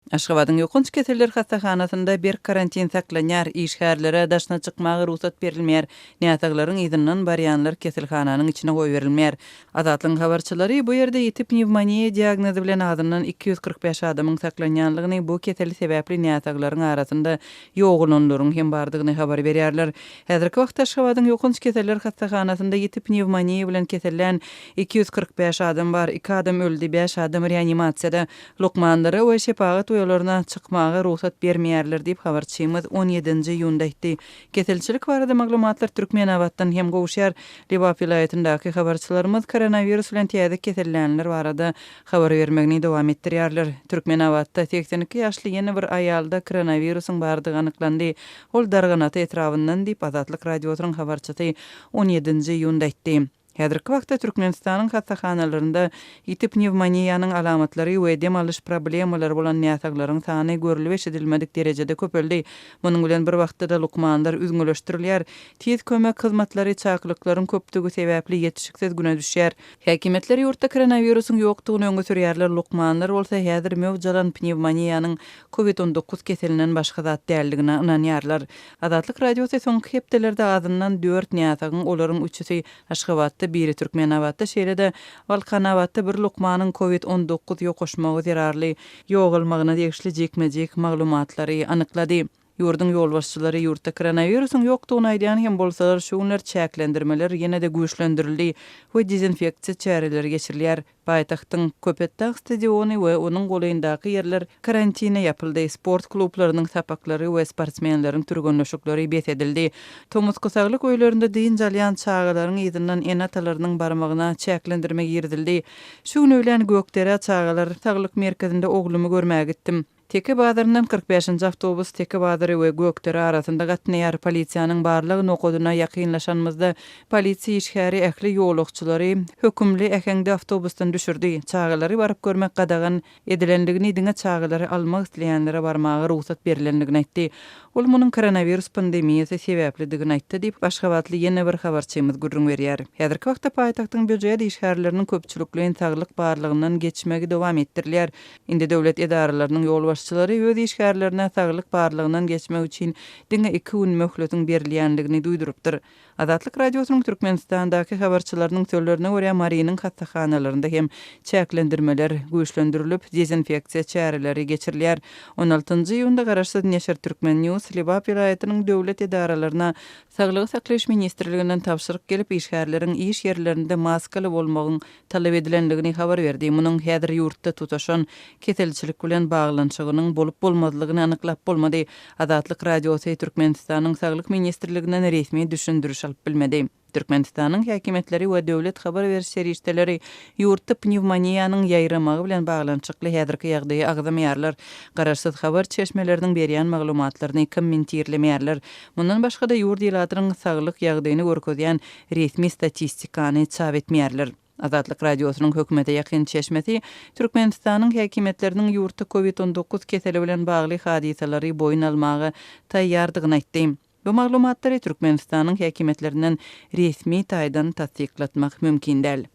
Aşgabadyň ýokanç keseller hassahanasynda berk karantin saklanýar, işgärlere daşyna çykmaga rugsat berilmeýär, näsaglaryň yzyndan barýanlar keselhananyň içine goýberilmeýär. Azatlygyň habarçylary bu ýerde ýiti pnewmoniýa diagnozy bilen azyndan 245 adamyň saklanýanlygyny, bu kesel sebäpli näsaglaryň arasynda ýogalanlaryň hem bardygyny habar berýärler. Häzirki wagtda Aşgabadyň ýokanç keseller hassahanasynda ýiti pnewmoniýa bilen kesellän 245 adam bar, iki adam öldi, bäş adam reanimasiýada. Lukmanlara we şepagat uýalaryna çykmaga rugsat bermeýärler diýip, habarçymyz on ýedinji iýunda aýtdy. Keselçilik barada maglumatlar Türkmenabatdan hem gowuşýar. Lebap welaýatyndaky habarçylarymyz koronawirus bilen täze kesellänler barada habar bermegini dowam etdirýärler. Türkmenabatda 82 ýaşly ýene bir aýalda koronawirusyň bardygy anyklandy. Ol Darganata etrabyndan diýip, Azatlyk Radiosynyň habarçysy on ýedinji iýunda aýtdy. Häzirki wagtda Türkmenistanyň hassahanalarynda ýiti pnewmoniýanyň alamatlary we dem alyş problemalary bolan näsaglaryň sany görlüp-eşidilmedik derejede köpeldi. Munuň bilen bir wagtda-da lukmanlar üzňeleşdirilýär. Tiz kömek hyzmatlary çakylyklaryň köpdügi sebäpli ýetişiksiz güne düşýär. Häkimiýetler ýurtda koronawirusyň ýokdugyny öňe sürýärler, lukmanlar bolsa häzir möwç alan pnewmoniýanyň Covid 19 keselinden başga zat däldigine ynanýarlar. Azatlyk Radiosy soňky hepdelerde azyndan dört näsagyň, olaryň üçüsi Aşgabatda, biri Türkmenabatda, şeýle-de Balkanabatda bir lukmanyň Covid 19 ýokaşmagy zerarly ýogalmagyna degişli jikme-jik maglumatlary anyklady. Ýurduň ýolbaşçylary ýurtda koronawirusyň ýokdugyny aýdýan hem bolsalar, şu günler çäklendirmeler ýene-de güýçlendirildi we dezinfeksiýa çäreleri geçirilýär. Paýtagtyň Köpetdag stadiony we onuň golaýyndaky ýerler karantine ýapyldy, sport klublarynyň sapaklary we sportsmenleriň türgenleşikleri bes edildi. Tomusky saglyk öýlerinde dynç alýan çagalaryň yzyndan ene-atalarynyň barmagyna çäklendirme girizildi. Şu gün öýlän Gökderä çagalar saglyk merkezinde oglumy görmäge gitdim. Teke bazaryndan 45-nji awtobus Teke bazary we Gökdere arasynda gatnaýar. Polisiýanyň barlag nokadyna ýakynlaşanymyzda, polisiýa işgäri ähli ýolagçylary hökümli äheňde awtobusdan düşürdi. Çagalary baryp görmek gadagan edilendigini, diňe çagalary almak isleýänlere barmaga rugsat berlendigini aýtdy. Ol munuň koronawirus pandemiýasy sebäplidigini aýtdy diýip, aşgabatly ýene bir habarçymyz gürrüň berýär. Häzirki wagtda paýtagtyň býujet işgärleriniň köpçülikleýin saglyk barlagyndan geçmegi dowam etdirilýär. Indi döwlet edaralarynyň ýolbaşçylary öz işgärlerine saglyk barlagyndan geçmek üçin diňe iki gün möhletiň berilýändigini duýdurypdyr. Azatlyk Radiosynyň Türkmenistandaky habarçylarynyň sözlerine görä, Marynyň hassahanalarynda hem çäklendirmeler güýçlendirilip, dezinfeksiýa çäreleri geçirilýär. On altynjy iýunda garaşsyz neşir Turkmen. News Lebap welaýatynyň döwlet edaralaryna Saglygy saklaýyş ministrliginden tabşyryk gelip, işgärleriň iş ýerlerinde maskaly bolmagyň talap edilendigini habar berdi. Munuň häzir ýurtda tutaşan keselçilik bilen baglanyşygynyň bolup-bolmazlygyny anyklap bolmady. Azatlyk Radiosy Türkmenistanyň Saglyk ministrliginden resmi düşündiriş alyp bilmedi. Türkmenistanyň häkimiýetleri we döwlet habar beriş serişdeleri ýurtda pnewmoniýanyň ýaýramagy bilen baglanyşykly häzirki ýagdaýy agzamaýarlar, garaşsyz habar çeşmeleriniň berýän maglumatlaryny kommentirlemeýärler. Mundan başga-da, ýurt ilatynyň saglyk ýagdaýyny görkezýän resmi statistikany çap etmeýärler. Azatlyk Radiosynyň hökümete ýakyn çeşmesi Türkmenistanyň häkimiýetleriniň ýurtda Covid 19 keseli bilen bagly hadysalary boýun almaga taýýardygyny aýtdy. Bu maglumatlary Türkmenistanyň häkimiýetlerinden resmi taýdan tassyklatmak mümkin däl.